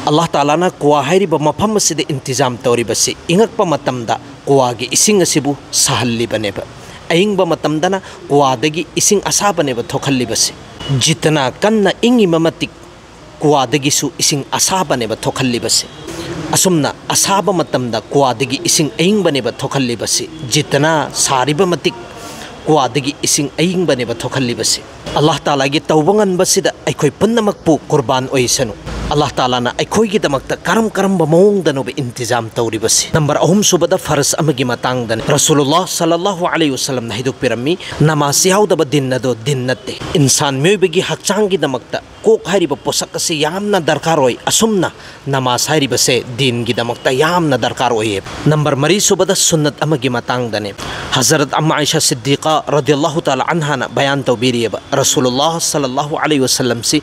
ꯑꯜꯂꯥꯍ ꯇꯥꯂꯥꯅ ꯀꯨꯋꯥ ꯍꯥꯏꯔꯤꯕ ꯃꯐꯝ ꯑꯁꯤꯗ ꯏꯟꯇꯤꯖꯥꯝ ꯇꯧꯔꯤꯕꯁꯤ, ꯏꯪꯉꯛꯄ ꯃꯇꯝꯗ ꯀꯨꯋꯥꯒꯤ ꯏꯁꯤꯡ ꯑꯁꯤꯕꯨ ꯁꯥꯍꯜꯂꯤꯕꯅꯦꯕ꯫ ꯑꯏꯪꯕ ꯃꯇꯝꯗꯅ ꯀꯨꯋꯥꯗꯒꯤ ꯏꯁꯤꯡ ꯑꯁꯥꯕꯅꯦꯕ ꯊꯣꯛꯍꯜꯂꯤꯕꯁꯤ꯫ ꯖꯤꯇꯅ ꯀꯟꯅ ꯏꯪꯉꯤꯕ ꯃꯇꯤꯛ ꯀꯨꯋꯥꯗꯒꯤꯁꯨ ꯏꯁꯤꯡ ꯑꯁꯥꯕꯅꯦꯕ ꯊꯣꯛꯍꯜꯂꯤꯕꯁꯤ꯫ ꯑꯁꯨꯝꯅ ꯑꯁꯥꯕ ꯃꯇꯝꯗ ꯀꯨꯋꯥꯗꯒꯤ ꯏꯁꯤꯡ ꯑꯏꯪꯕꯅꯦꯕ ꯊꯣꯛꯍꯜꯂꯤꯕꯁꯤ꯫ ꯖꯤꯇꯅ ꯁꯥꯔꯤꯕ ꯃꯇꯤꯛ ꯀꯨꯋꯥꯗꯒꯤ ꯏꯁꯤꯡ ꯑꯏꯪꯕꯅꯦꯕ ꯊꯣꯛꯍꯜꯂꯤꯕꯁꯤ꯫ ꯑꯜꯂꯥꯍ ꯇꯥꯂꯥꯒꯤ ꯇꯧꯕ ꯉꯝꯕꯁꯤꯗ ꯑꯩꯈꯣꯏ ꯄꯨꯝꯅꯃꯛꯄꯨ ꯀꯨꯔꯕꯥꯟ ꯑꯣꯏꯁꯅꯨ꯫ ꯑꯜꯂꯥꯍ ꯇꯥꯂꯥꯅ ꯑꯩꯈꯣꯏꯒꯤꯗꯃꯛꯇ ꯀꯔꯝ ꯀꯔꯝꯕ ꯃꯑꯣꯡꯗꯅꯣꯕ ꯏꯟꯇꯤꯖꯥꯝ ꯇꯧꯔꯤꯕꯁꯤ? ꯅꯝꯕꯔ ꯑꯍꯨꯝ ꯁꯨꯕꯗ ꯐꯔꯖ ꯑꯃꯒꯤ ꯃꯇꯥꯡꯗꯅꯤ꯫ ꯔꯁꯨꯂꯨꯜꯂꯥꯍ ꯁꯜꯂꯜꯂꯥꯍꯨ ꯑꯂꯩꯍꯤ ꯋꯁꯜꯂꯝꯅ ꯍꯥꯏꯗꯣꯛꯄꯤꯔꯝꯃꯤ, ꯅꯃꯥꯖ ꯌꯥꯎꯗꯕ ꯗꯤꯟ ꯑꯗꯣ ꯗꯤꯟ ꯅꯠꯇꯦ꯫ ꯏꯟꯁꯥꯟ ꯃꯤꯑꯣꯏꯕꯒꯤ ꯍꯛꯆꯥꯡꯒꯤꯗꯃꯛꯇ ꯀꯣꯛ ꯍꯥꯏꯔꯤꯕ ꯄꯣꯠꯁꯛ ꯑꯁꯤ ꯌꯥꯝꯅ ꯗꯔꯀꯥꯔ ꯑꯣꯏ꯫ ꯑꯁꯨꯝꯅ ꯅꯃꯥꯖ ꯍꯥꯏꯔꯤꯕꯁꯦ ꯗꯤꯟꯒꯤꯗꯃꯛꯇ ꯌꯥꯝꯅ ꯗꯔꯀꯥꯔ ꯑꯣꯏꯌꯦ꯫ ꯅꯝꯕꯔ ꯃꯔꯤ ꯁꯨꯕꯗ ꯁꯨꯟꯅꯠ ꯑꯃꯒꯤ ꯃꯇꯥꯡꯗꯅꯦ꯫ ꯍꯖꯔꯠ ꯑꯝꯃ ꯑꯥꯏꯁꯥ ꯁꯤꯗꯤꯀꯥ ꯔꯗꯤꯌꯜꯂꯥꯍꯨ ꯇꯥꯂꯥ ꯑꯟꯍꯥꯅ ꯕꯌꯥꯟ ꯇꯧꯕꯤꯔꯤꯑꯕ, ꯔꯁꯨꯂꯨꯜꯂꯥꯍ ꯁꯜꯂꯜꯂꯥꯍꯨ ꯑꯂꯩꯍꯤ ꯋꯁꯜꯂꯝꯁꯤ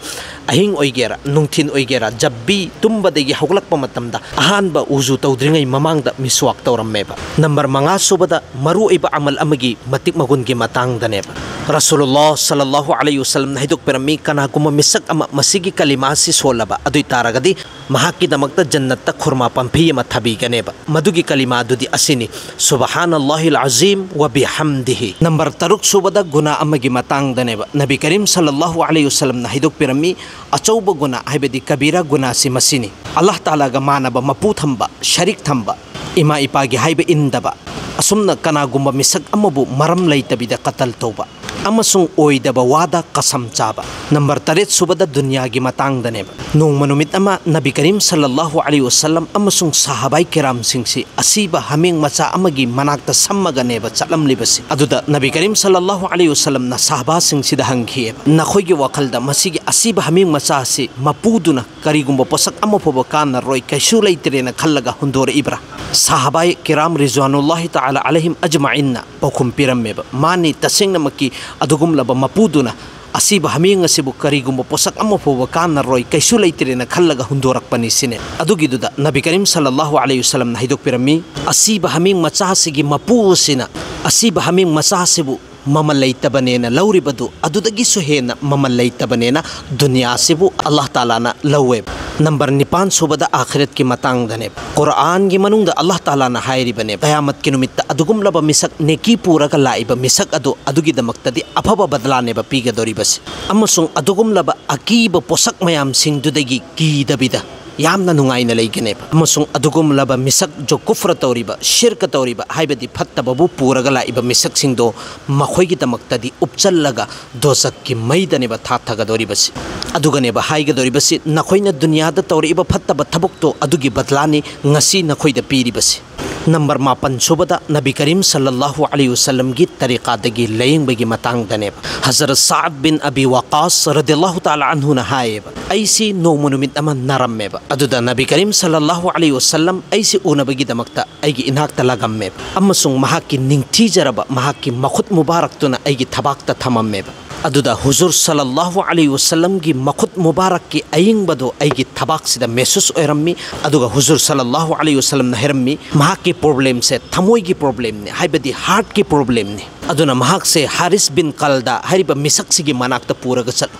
ꯑꯍꯤꯡ ꯑꯣꯏꯒꯦꯔꯥ ꯅꯨꯡꯊꯤꯟ ꯑꯣꯏꯒꯦꯔꯥ, ꯖꯕ ꯕꯤ ꯇꯨꯝꯕꯗꯒꯤ ꯍꯧꯒꯠꯂꯛꯄ ꯃꯇꯝꯗ ꯑꯍꯥꯟꯕ ꯎꯖꯨ ꯇꯧꯗ꯭ꯔꯤꯉꯩ ꯃꯃꯥꯡꯗ ꯃꯤꯁꯋꯥꯛ ꯇꯧꯔꯝꯃꯦꯕ꯫ ꯅꯝꯕꯔ ꯃꯉꯥ ꯁꯨꯕꯗ ꯃꯔꯨꯑꯣꯏꯕ ꯑꯃꯜ ꯑꯃꯒꯤ ꯃꯇꯤꯛ ꯃꯒꯨꯟꯒꯤ ꯃꯇꯥꯡꯗꯅꯦꯕ꯫ ꯔꯁꯨꯂꯨꯜꯂꯥꯍ ꯁꯜꯂꯜꯂꯥꯍꯨ ꯑꯂꯩꯍꯤ ꯋꯁꯜꯂꯝꯅ ꯍꯥꯏꯗꯣꯛꯄꯤꯔꯝꯃꯤ, ꯀꯅꯥꯒꯨꯝꯕ ꯃꯤꯁꯛ ꯑꯃ ꯃꯁꯤꯒꯤ ꯀꯂꯤꯃꯥ ꯑꯁꯤ ꯁꯣꯜꯂꯕ ꯑꯗꯨ ꯑꯣꯏ ꯇꯥꯔꯒꯗꯤ ꯃꯍꯥꯛꯀꯤꯗꯃꯛꯇ ꯖꯟꯅꯠꯇ ꯈꯨꯔꯃꯥ ꯄꯥꯝꯕꯤ ꯑꯃ ꯊꯥꯕꯤꯒꯅꯦꯕ꯫ ꯃꯗꯨꯒꯤ ꯀꯂꯤꯃꯥ ꯑꯗꯨꯗꯤ ꯑꯁꯤꯅꯤ, ꯁꯨꯕꯍꯥꯅꯜꯂꯥꯍꯤꯜ ꯑꯖꯤꯝ ꯋ ꯕꯤꯍꯝꯗꯤꯍꯤ꯫ ꯅꯝꯕꯔ ꯇꯔꯨꯛ ꯁꯨꯕꯗ ꯒꯨꯅꯥ ꯑꯃꯒꯤ ꯃꯇꯥꯡꯗꯅꯦꯕ꯫ ꯅꯕꯤ ꯀꯔꯤꯝ ꯁꯜꯂꯜꯂꯥꯍꯨ ꯑꯂꯩꯍꯤ ꯋꯁꯜꯂꯝꯅ ꯍꯥꯏꯗꯣꯛꯄꯤꯔꯝꯃꯤ, ꯑꯆꯧꯕ ꯒꯨꯅꯥ ꯍꯥꯏꯕꯗꯤ ꯀꯕꯤꯔꯥ ꯒꯨꯅꯥꯁꯤ ꯃꯁꯤꯅꯤ꯫ ꯑꯜꯂꯥꯍ ꯇꯥꯂꯥꯒ ꯃꯥꯟꯅꯕ ꯃꯄꯨ ꯊꯝꯕ, ꯁꯔꯤꯛ ꯊꯝꯕ, ꯏꯃꯥ ꯏꯄꯥꯒꯤ ꯍꯥꯏꯕ ꯏꯟꯗꯕ, ꯑꯁꯨꯝꯅ ꯀꯅꯥꯒꯨꯝꯕ ꯃꯤꯁꯛ ꯑꯃꯕꯨ ꯃꯔꯝ ꯂꯩꯇꯕꯤꯗ ꯀꯇꯜ ꯇꯧꯕ, ꯑꯃꯁꯨꯡ ꯑꯣꯏꯗꯕ ꯋꯥꯗ ꯀꯁꯝ ꯆꯥꯕ꯫ ꯅꯝꯕꯔ ꯇꯔꯦꯠ ꯁꯨꯕꯗ ꯗꯨꯅꯤꯌꯥꯒꯤ ꯃꯇꯥꯡꯗꯅꯦꯕ꯫ ꯅꯣꯡꯃ ꯅꯨꯃꯤꯠ ꯑꯃ ꯅꯕꯤ ꯀꯔꯤꯝ ꯁꯜꯂꯜꯂꯥꯍꯨ ꯑꯂꯩꯍꯤ ꯋꯁꯜꯂꯝ ꯑꯃꯁꯨꯡ ꯁꯍꯥꯕꯥꯏ ꯀꯤꯔꯥꯝꯁꯤꯡꯁꯤ ꯑꯁꯤꯕ ꯍꯥꯃꯦꯡ ꯃꯆꯥ ꯑꯃꯒꯤ ꯃꯅꯥꯛꯇ ꯁꯝꯃꯒꯅꯦꯕ ꯆꯠꯂꯝꯂꯤꯕꯁꯤ꯫ ꯑꯗꯨꯗ ꯅꯕꯤ ꯀꯔꯤꯝ ꯁꯜꯂꯜꯂꯥꯍꯨ ꯑꯂꯩꯍꯤ ꯋꯁꯜꯂꯝꯅ ꯁꯍꯥꯕꯥꯁꯤꯡꯁꯤꯗ ꯍꯪꯈꯤꯑꯕ, "ꯅꯈꯣꯏꯒꯤ ꯋꯥꯈꯜꯗ ꯃꯁꯤꯒꯤ ꯑꯁꯤꯕ ꯍꯥꯃꯦꯡ ꯃꯆꯥ ꯑꯁꯤ ꯃꯄꯨꯗꯨꯅ ꯀꯔꯤꯒꯨꯝꯕ ꯄꯣꯠꯁꯛ ꯑꯃ ꯐꯥꯎꯕ ꯀꯥꯟꯅꯔꯣꯏ, ꯀꯩꯁꯨ ꯂꯩꯇ꯭ꯔꯦꯅ ꯈꯜꯂꯒ ꯍꯨꯟꯗꯣꯔꯛꯏꯕ꯭ꯔꯥ?" ꯁꯍꯥꯕꯥꯏ ꯀꯤꯔꯥꯝ ꯔꯤꯖ꯭ꯋꯥꯅꯨꯜꯂꯥꯍꯤ ꯇꯥꯂꯥ ꯑꯂꯩꯍꯤꯝ ꯑꯖꯃꯥꯏꯟꯅ ꯄꯥꯎꯈꯨꯝ ꯄꯤꯔꯝꯃꯦꯕ, "ꯃꯥꯅꯤ, ꯇꯁꯦꯡꯅꯃꯛꯀꯤ ꯑꯗꯨꯒꯨꯝꯂꯕ ꯃꯄꯨꯗꯨꯅ ꯑꯁꯤꯕ ꯍꯥꯃꯦꯡ ꯑꯁꯤꯕꯨ ꯀꯔꯤꯒꯨꯝꯕ ꯄꯣꯠꯁꯛ ꯑꯃ ꯐꯥꯎꯕ ꯀꯥꯟꯅꯔꯣꯏ, ꯀꯩꯁꯨ ꯂꯩꯇ꯭ꯔꯦꯅ ꯈꯜꯂꯒ ꯍꯨꯟꯗꯣꯔꯛꯄꯅꯤ" ꯁꯤꯅꯦ꯫ ꯑꯗꯨꯒꯤꯗꯨꯗ ꯅꯕꯤ ꯀꯔꯤꯝ ꯁꯜꯂꯜꯂꯥꯍꯨ ꯑꯂꯩꯍꯤ ꯋꯁꯜꯂꯝꯅ ꯍꯥꯏꯗꯣꯛꯄꯤꯔꯝꯃꯤ, "ꯑꯁꯤꯕ ꯍꯥꯃꯦꯡ ꯃꯆꯥ ꯑꯁꯤꯒꯤ ꯃꯄꯨ ꯑꯁꯤꯅ ꯑꯁꯤꯕ ꯍꯥꯃꯦꯡ ꯃꯆꯥ ꯑꯁꯤꯕꯨ ꯃꯃꯜ ꯂꯩꯇꯕꯅꯦꯅ ꯂꯧꯔꯤꯕꯗꯨ ꯑꯗꯨꯗꯒꯤꯁꯨ ꯍꯦꯟꯅ ꯃꯃꯜ ꯂꯩꯇꯕꯅꯦꯅ ꯗꯨꯅꯤꯌꯥꯁꯤꯕꯨ ꯑꯜꯂꯥꯍ ꯇꯥꯂꯥꯅ ꯂꯧꯋꯦꯕ"꯫ ꯅꯝꯕꯔ ꯅꯤꯄꯥꯟ ꯁꯨꯕꯗ ꯑꯥꯈꯤꯔꯠꯀꯤ ꯃꯇꯥꯡꯗꯅꯦꯕ꯫ ꯀꯨꯔꯥꯟꯒꯤ ꯃꯅꯨꯡꯗ ꯑꯜꯂꯥꯍ ꯇꯥꯂꯥꯅ ꯍꯥꯏꯔꯤꯕꯅꯦꯕ, ꯀꯌꯥꯃꯠꯀꯤ ꯅꯨꯃꯤꯠꯇ ꯑꯗꯨꯒꯨꯝꯂꯕ ꯃꯤꯁꯛ, ꯅꯦꯀꯤ ꯄꯨꯔꯒ ꯂꯥꯛꯏꯕ ꯃꯤꯁꯛ ꯑꯗꯨ, ꯑꯗꯨꯒꯤꯗꯃꯛꯇꯗꯤ ꯑꯐꯕ ꯕꯗꯂꯥꯅꯦꯕ ꯄꯤꯒꯗꯧꯔꯤꯕꯁꯤ꯫ ꯑꯃꯁꯨꯡ ꯑꯗꯨꯒꯨꯝꯂꯕ ꯑꯀꯤꯕ ꯄꯣꯠꯁꯛ ꯃꯌꯥꯝꯁꯤꯡꯗꯨꯗꯒꯤ ꯀꯤꯗꯕꯤꯗ ꯌꯥꯝꯅ ꯅꯨꯡꯉꯥꯏꯅ ꯂꯩꯒꯅꯦꯕ꯫ ꯑꯃꯁꯨꯡ ꯑꯗꯨꯒꯨꯝꯂꯕ ꯃꯤꯁꯛ, ꯖꯣ ꯀꯨꯐ꯭ꯔ ꯇꯧꯔꯤꯕ, ꯁꯤꯔꯀ ꯇꯧꯔꯤꯕ, ꯍꯥꯏꯕꯗꯤ ꯐꯠꯇꯕꯕꯨ ꯄꯨꯔꯒ ꯂꯥꯛꯏꯕ ꯃꯤꯁꯛꯁꯤꯡꯗꯣ, ꯃꯈꯣꯏꯒꯤꯗꯃꯛꯇꯗꯤ ꯎꯞꯆꯜꯂꯒ ꯗꯣꯖꯛꯀꯤ ꯃꯩꯗꯅꯦꯕ ꯊꯥꯊꯒꯗꯧꯔꯤꯕꯁꯤ꯫ ꯑꯗꯨꯒꯅꯦꯕ ꯍꯥꯏꯒꯗꯧꯔꯤꯕꯁꯤ, "ꯅꯈꯣꯏꯅ ꯗꯨꯅꯤꯌꯥꯗ ꯇꯧꯔꯛꯏꯕ ꯐꯠꯇꯕ ꯊꯕꯛꯇꯣ ꯑꯗꯨꯒꯤ ꯕꯗꯂꯥꯅꯤ ꯉꯁꯤ ꯅꯈꯣꯏꯗ ꯄꯤꯔꯤꯕꯁꯤ"꯫ ꯅꯝꯕꯔ ꯃꯥꯄꯟ ꯁꯨꯕꯗ ꯅꯕꯤ ꯀꯔꯤꯝ ꯁꯜꯂꯜꯂꯥꯍꯨ ꯑꯂꯩꯍꯤ ꯋꯁꯜꯂꯝꯒꯤ ꯇꯔꯤꯀꯥꯗꯒꯤ ꯂꯥꯌꯦꯡꯕꯒꯤ ꯃꯇꯥꯡꯗꯅꯦꯕ꯫ ꯍꯖꯔꯠ ꯁꯥꯗ ꯕꯤꯟ ꯑꯕꯤ ꯋꯥꯀꯥꯁ ꯔꯗꯤꯌꯜꯂꯥꯍꯨ ꯇꯥꯂꯥ ꯑꯟꯍꯨꯅ ꯍꯥꯏꯌꯦꯕ, "ꯑꯩꯁꯤ ꯅꯣꯡꯃ ꯅꯨꯃꯤꯠ ꯑꯃ ꯅꯥꯔꯝꯃꯦꯕ꯫ ꯑꯗꯨꯗ ꯅꯕꯤ ꯀꯔꯤꯝ ꯁꯜꯂꯜꯂꯥꯍꯨ ꯑꯂꯩꯍꯤ ꯋꯁꯜꯂꯝ ꯑꯩꯁꯤ ꯎꯅꯕꯒꯤꯗꯃꯛꯇ ꯑꯩꯒꯤ ꯏꯅꯥꯛꯇ ꯂꯥꯛꯑꯝꯃꯦꯕ, ꯑꯃꯁꯨꯡ ꯃꯍꯥꯛꯀꯤ ꯅꯤꯡꯊꯤꯖꯔꯕ ꯃꯍꯥꯛꯀꯤ ꯃꯈꯨꯠ ꯃꯨꯕꯥꯔꯛꯇꯨꯅ ꯑꯩꯒꯤ ꯊꯕꯥꯛꯇ ꯊꯝꯃꯝꯃꯦꯕ꯫ ꯑꯗꯨꯗ ꯍꯨꯖꯨꯔ ꯁꯜꯂꯜꯂꯥꯍꯨ ꯑꯂꯩꯍꯤ ꯋꯁꯜꯂꯝꯒꯤ ꯃꯈꯨꯠ ꯃꯨꯕꯥꯔꯛꯀꯤ ꯑꯌꯤꯡꯕꯗꯣ ꯑꯩꯒꯤ ꯊꯕꯥꯛꯁꯤꯗ ꯃꯦꯁꯨꯁ ꯑꯣꯏꯔꯝꯃꯤ꯫ ꯑꯗꯨꯒ ꯍꯨꯖꯨꯔ ꯁꯜꯂꯜꯂꯥꯍꯨ ꯑꯂꯩꯍꯤ ꯋꯁꯜꯂꯝꯅ ꯍꯥꯏꯔꯝꯃꯤ, ꯃꯍꯥꯛꯀꯤ ꯄ꯭ꯔꯣꯕ꯭ꯂꯦꯝꯁꯦ ꯊꯃꯣꯏꯒꯤ ꯄ꯭ꯔꯣꯕ꯭ꯂꯦꯝꯅꯤ, ꯍꯥꯏꯕꯗꯤ ꯍꯥꯔꯠꯀꯤ ꯄ꯭ꯔꯣꯕ꯭ꯂꯦꯝꯅꯤ꯫ ꯑꯗꯨꯅ ꯃꯍꯥꯛꯁꯦ ꯍꯥꯔꯤꯁ ꯕꯤꯟ ꯀꯜꯗꯥ ꯍꯥꯏꯔꯤꯕ ꯃꯤꯁꯛꯁꯤꯒꯤ ꯃꯅꯥꯛꯇ ꯄꯨꯔꯒ ꯆꯠꯂꯨ꯫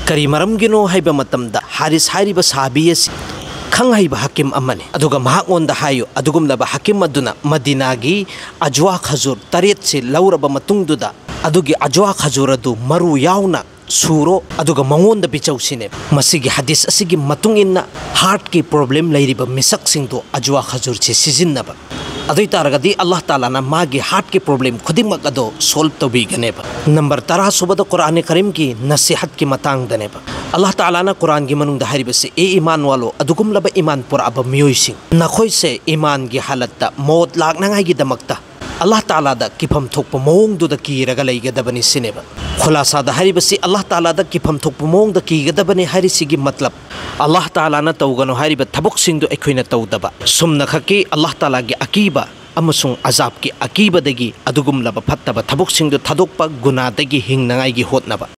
ꯀꯔꯤ ꯃꯔꯝꯒꯤꯅꯣ ꯍꯥꯏꯕ ꯃꯇꯝꯗ, ꯍꯥꯔꯤꯁ ꯍꯥꯏꯔꯤꯕ ꯁꯍꯥꯕꯤ ꯑꯁꯤ ꯈꯪ ꯍꯩꯕ ꯍꯀꯤꯝ ꯑꯃꯅꯤ꯫ ꯑꯗꯨꯒ ꯃꯍꯥꯛꯉꯣꯟꯗ ꯍꯥꯏꯌꯨ, ꯑꯗꯨꯒꯨꯝꯂꯕ ꯍꯀꯤꯝ ꯑꯗꯨꯅ ꯃꯗꯤꯅꯥꯒꯤ ꯑꯖꯋꯥ ꯈꯖꯨꯔ ꯇꯔꯦꯠꯁꯤ ꯂꯧꯔꯕ ꯃꯇꯨꯡꯗꯨꯗ, ꯑꯗꯨꯒꯤ ꯑꯖꯋꯥ ꯈꯖꯨꯔ ꯑꯗꯨ ꯃꯔꯨ ꯌꯥꯎꯅ ꯁꯨꯔꯣ, ꯑꯗꯨꯒ ꯃꯉꯣꯟꯗ ꯄꯤꯖꯧ" ꯁꯤꯅꯦꯕ꯫ ꯃꯁꯤꯒꯤ ꯍꯗꯤꯁ ꯑꯁꯤꯒꯤ ꯃꯇꯨꯡ ꯏꯟꯅ, ꯍꯥꯔꯠꯀꯤ ꯄ꯭ꯔꯣꯕ꯭ꯂꯦꯝ ꯂꯩꯔꯤꯕ ꯃꯤꯁꯛꯁꯤꯡꯗꯣ ꯑꯖꯋꯥ ꯈꯖꯨꯔꯁꯤ ꯁꯤꯖꯤꯟꯅꯕ꯫ ꯑꯗꯨ ꯑꯣꯏ ꯇꯥꯔꯒꯗꯤ ꯑꯜꯂꯥꯍ ꯇꯥꯂꯥꯅ ꯃꯥꯒꯤ ꯍꯥꯔꯠꯀꯤ ꯄ꯭ꯔꯣꯕ꯭ꯂꯦꯝ ꯈꯨꯗꯤꯡꯃꯛ ꯑꯗꯣ ꯁꯣꯜꯕ ꯇꯧꯕꯤꯒꯅꯦꯕ꯫ ꯅꯝꯕꯔ ꯇꯔꯥ ꯁꯨꯕꯗ ꯀꯨꯔꯥꯟ ꯀꯔꯤꯝꯒꯤ ꯅꯁꯤꯍꯠꯀꯤ ꯃꯇꯥꯡꯗꯅꯦꯕ꯫ ꯑꯜꯂꯥꯍ ꯇꯥꯂꯥꯅ ꯀꯨꯔꯥꯟꯒꯤ ꯃꯅꯨꯡꯗ ꯍꯥꯏꯔꯤꯕꯁꯤ, "ꯑꯦ ꯏꯃꯥꯟ ꯋꯥꯂꯣ, ꯑꯗꯨꯒꯨꯝꯂꯕ ꯏꯃꯥꯟ ꯄꯨꯔꯛꯑꯕ ꯃꯤꯑꯣꯏꯁꯤꯡ, ꯅꯈꯣꯏꯁꯦ ꯏꯃꯥꯟꯒꯤ ꯍꯥꯂꯠꯇ ꯃꯣꯠ ꯂꯥꯛꯅꯉꯥꯏꯒꯤꯗꯃꯛꯇ ꯑꯜꯂꯥꯍ ꯇꯥꯂꯥꯗ ꯀꯤꯐꯝ ꯊꯣꯛꯄ ꯃꯑꯣꯡꯗꯨꯗ ꯀꯤꯔꯒ ꯂꯩꯒꯗꯕꯅꯤ" ꯁꯤꯅꯦꯕ꯫ ꯈꯨꯂꯥꯁꯥꯗ ꯍꯥꯏꯔꯤꯕꯁꯤ, ꯑꯜꯂꯥꯍ ꯇꯥꯂꯥꯗ ꯀꯤꯐꯝ ꯊꯣꯛꯄ ꯃꯑꯣꯡꯗ ꯀꯤꯒꯗꯕꯅꯤ ꯍꯥꯏꯔꯤꯁꯤꯒꯤ ꯃꯇꯂꯕ, ꯑꯜꯂꯥꯍ ꯇꯥꯂꯥꯅ ꯇꯧꯒꯅꯨ ꯍꯥꯏꯔꯤꯕ ꯊꯕꯛꯁꯤꯡꯗꯨ ꯑꯩꯈꯣꯏꯅ ꯇꯧꯗꯕ꯫ ꯁꯨꯝꯅꯈꯛꯀꯤ ꯑꯜꯂꯥꯍ ꯇꯥꯂꯥꯒꯤ ꯑꯀꯤꯕ ꯑꯃꯁꯨꯡ ꯑꯖꯥꯕꯀꯤ ꯑꯀꯤꯕꯗꯒꯤ ꯑꯗꯨꯒꯨꯝꯂꯕ ꯐꯠꯇꯕ ꯊꯕꯛꯁꯤꯡꯗꯨ ꯊꯥꯗꯣꯛꯄ, ꯒꯨꯅꯥꯗꯒꯤ ꯍꯤꯡꯅꯉꯥꯏꯒꯤ ꯍꯣꯠꯅꯕ꯫